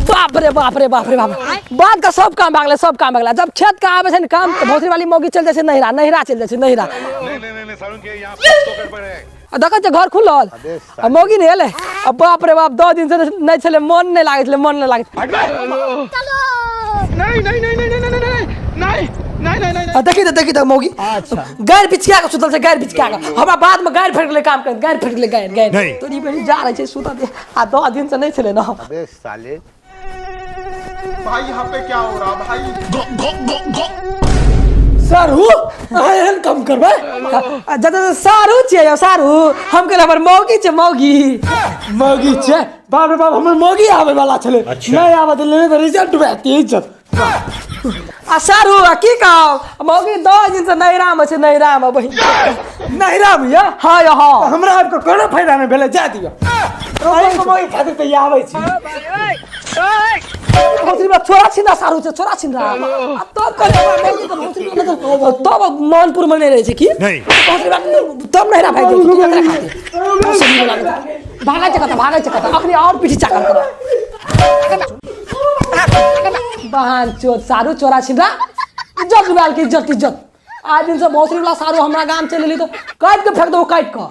बाप रे बाप रे बाप रे बाप, बात का सब काम भागले, सब काम भागले। जब खेत का आवे छै ने काम, तऽ भोसड़ी वाली मौगी चलि जाइ छै नहिरा, नहिरा चलि जाइ छै नहिरा। नहीं नहीं नहीं सारुण के यहाँ कुछ तो गड़बड़ है। आ देखै छियै घर खुलल आ मौगी नहि एलै। आ बाप रे बाप, 10 दिन से नहि छलै, मन नहि लागै छलै, मन नहि लागै। नहीं नहीं नहीं नहीं नहीं नहीं नहीं नहीं नहीं नहीं। आ देखी तऽ, देखी तऽ, मौगी गारि बिछिया कऽ सुतल छै, गारि बिछिया कऽ। हमरा बाद मे गारि फटि गेलै, काम करैत गारि फटि गेलै, गारि गारि। नहि। तोरी बहिन जा रहै छै, सुतऽ दे। आ 10 दिन से नहि छलै ने। अबे साले। भाई, यहाँ पे क्या हो रहा भाई? सारू, अहाँ एहन काम करबै? आ जतऽ सारू छियै यौ, सारू, हम कहलियै हमर मौगी छै, मौगी, मौगी छै। बाप रे बाप, हमर मौगी आबै वाला छलै, नहि आबऽ देलै, नहि तऽ रिजल्ट भए जेतै इज्जत। आ सारू, आ की कहब, मौगी 10 दिन से नैहरामे छै, नैहरामे बहिन। नैहरामे यऽ? हँ यौ, हँ। हमरा आबिकऽ कोनो फायदा नहि भेलै, जा दियौ। अहींके मौगी खातिर तऽ ई आबै छी। भोसड़ी में छोरा छिंदा सारू छै, छोरा छिंदा। आ तब कहलियै हमरा मौगी तऽ भोसड़ी में नहि, तब मानपुर में नहि रहै छै की? नहि। भोसड़ी में तब नैहरा भागि जाइ छै की एकरा खातिर? भोसड़ी वाला के भागै छै कतऽ, भागै छै कतऽ? अखनी और पीठी चाकर करब। बहन चोद, सारू चोरा छिंदा, इज्जत डुबायल के, इज्जत, इज्जत। आइ दिन से भोसड़ी वाला सारू हमरा गाम चलि एली तऽ काटि के फेंक देबो, काटि कऽ।